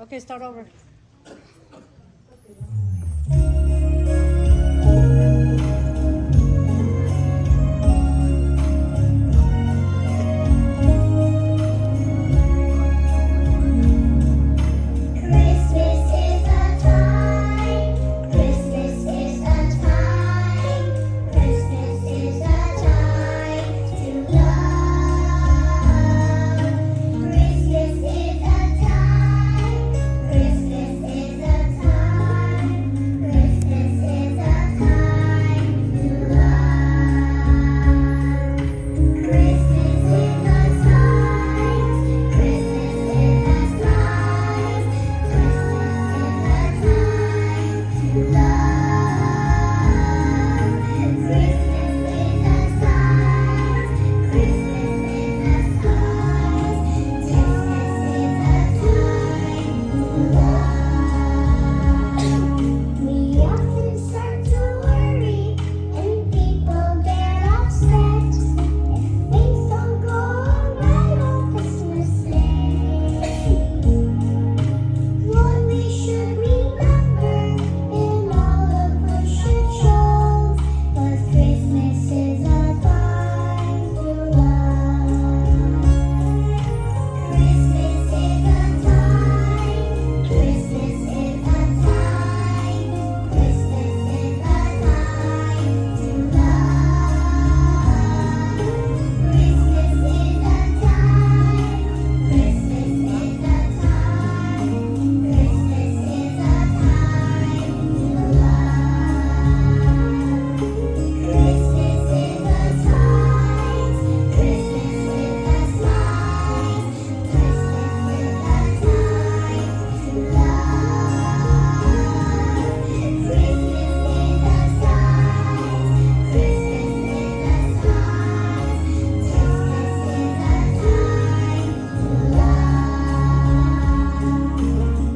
Okay, start over. Christmas is a time, Christmas is a time, Christmas is a time to love. Christmas is a time, Christmas is a time, Christmas is a time to love. Christmas in the skies, Christmas in the skies, Christmas in the time to love. Christmas in the skies, Christmas in the skies, Christmas in the time to love. We often start to worry and people get upset if things don't go right on Christmas Day. What we should remember in all of Christian shows was Christmas is a time to love. Christmas is a time, Christmas is a time, Christmas is a time to love. Christmas is a time, Christmas is a time, Christmas is a time to love. Christmas is a time, Christmas is a time, Christmas is a time to love. Christmas is a time, Christmas is a time, Christmas is a time to love.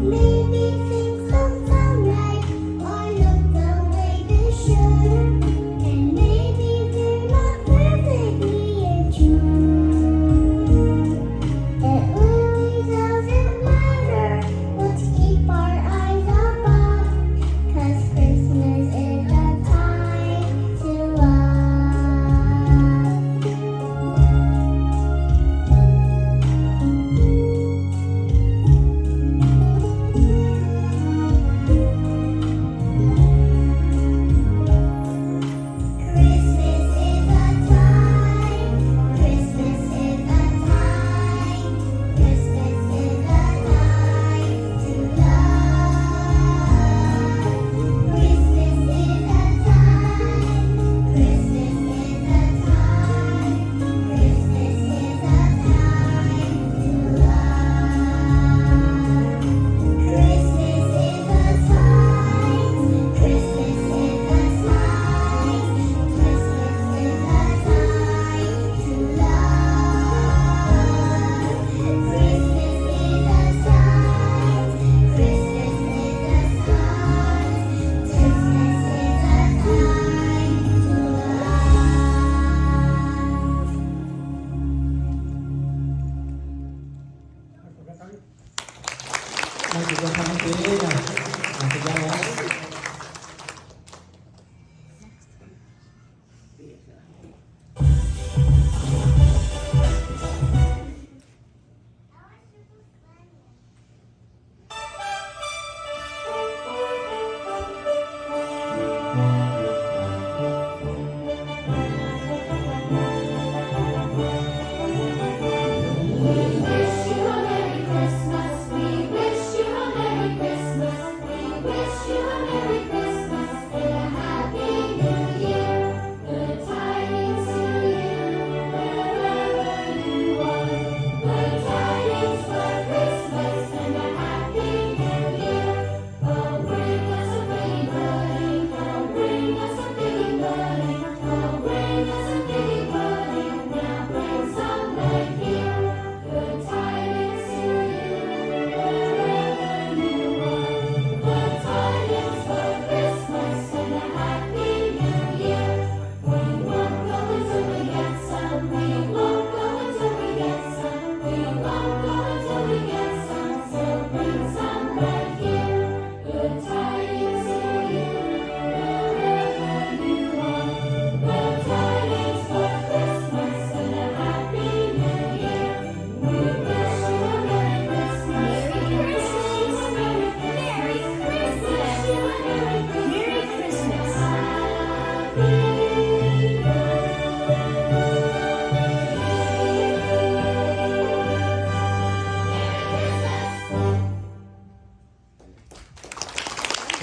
Maybe things don't sound right or look the way they should, and maybe they're not perfectly in tune. It really doesn't matter. Let's keep our eyes above, 'cause Christmas is a time to love. Christmas is a time, Christmas is a time, Christmas is a time to love. Christmas is a time, Christmas is a time, Christmas is a time to love. Christmas is a time, Christmas is a time, Christmas is a time to love. Christmas is a time, Christmas is a time, Christmas is a time to love.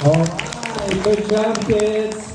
All right, the champions